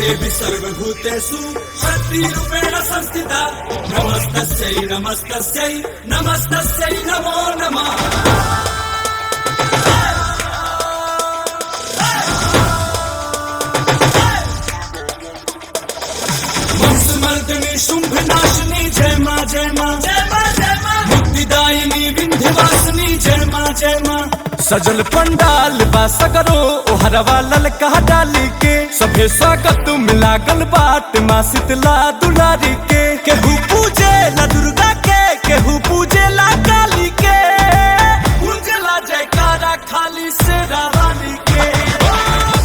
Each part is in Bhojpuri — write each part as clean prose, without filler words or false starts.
देवी सर्वभूतेषु शक्तिरूपेण संस्थिता। नमस्तस्यै नमस्तस्यै नमस्तस्यै नमो नमः। मर्दिनी शुंभ नाशिनी जय माँ जय माँ जय माँ जय माँ। मुक्तिदायिनी विंध्यवासिनी जय माँ जय माँ। सजल पंडाल बा सगरो ओहरवा ललका डाली के, सभे स्वागत मिला गल बाट माँ शीतला दुलारी के। केहू पूजे ला दुर्गा के, केहू पूजे ला काली के, गुंजला जयकारा खाली से रावाली के। ओ,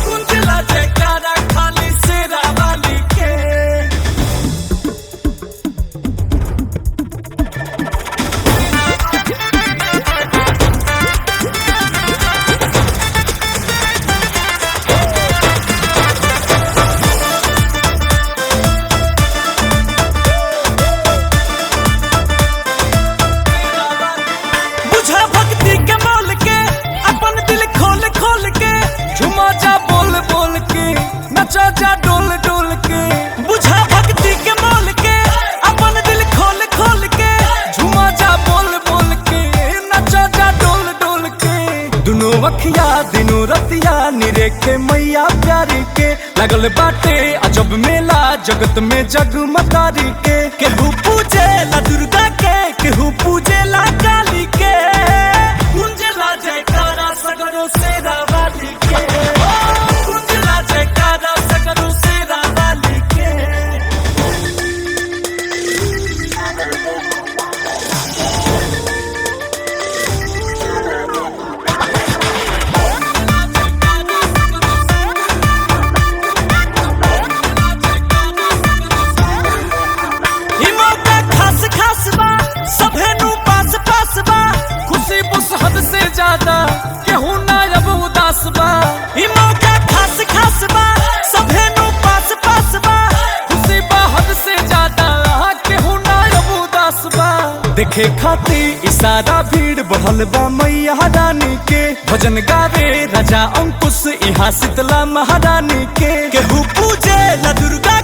गुंजला जयकारा खाली से रावाली के। बुझा भक्ति के मोल के, अपन दिल खोल खोल के, झुमा जा बोल बोल के, नचा जा डोल डोल के। बुझा भक्ति के मोल के, अपन दिल खोल खोल के, झुमा जा बोल बोल के, नचा जा डोल डोल के। दुनो अखिया दिनो रतिया निरेखे मैया प्यारी के, लगल बाटे अजब मेला जगत में जगमगारी के। केहू पूजे ला दुर्गा के, केहू पूजे ला काली के, गुंजला जयकारा सगरो से रावाली के। ओ, गुंजला जयकारा सगरो से रावाली के। ई मौका खास खास बा, सभे नु पास पास बा, खुशी बुस हद से ज्यादा केहू ना अब उदास बा। ई मौका खास खास बा, सभे नु पास पास बा, खुशी बा हद से ज्यादा केहू ना अब उदास बा। देखे खाती इशारा भीड़ बढ़ल बा मैया रानी के, भजन गावे राजा अंकुश यहाँ शीतला महारानी के। केहू पूजे ला दुर्गा